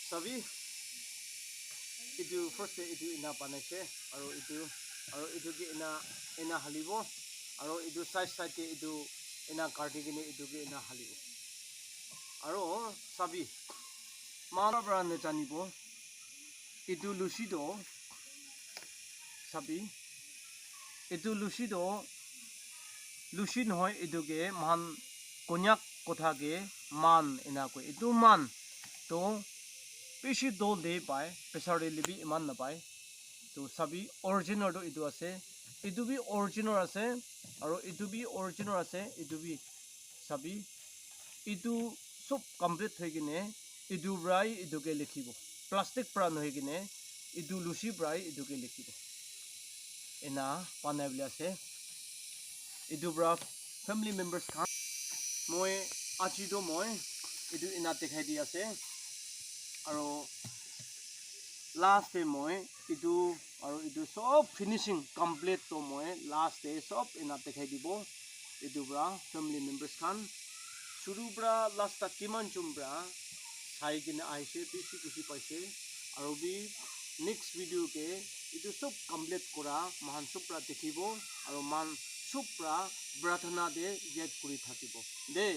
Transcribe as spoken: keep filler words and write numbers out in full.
Sabi, etu first te etu ena banaise, aro etu, aro etu ke ena, ena halibo, aro etu side side te etu ena karti kene etu ke ena halibo. Aro sabi, mara para na janibo, etu lusi to sabi, etu lusi to lusi nohoi, etu ke moikhan Konyak kotha ke man ena koi. Etu man to bishi dol de pai, pesar de lebi eman napai. To sabi, original to etu ase, etu bi original ase, aro etu bi original ase, etu bi sabi, etu sob complete hoi kene etu para etu ke likhibo, plastic para nohoi kene etu lusi para etu ke likhibo. Ena banai bole ase. Etu para family members khan, moi aji to moi etu ena dikhai di ase, aro last te moi etu, aro etu sob finishing complete to moi last te sob ena dikhai dibo. Etu para family members khan, shuru para last tak kiman jon para sai kene ahise, bishi khushi paise. Aro bi next video te etu sob complete kora moikhan sob para dikhibo, aro moikhan sob para prarthana te yad kuri thakibo de.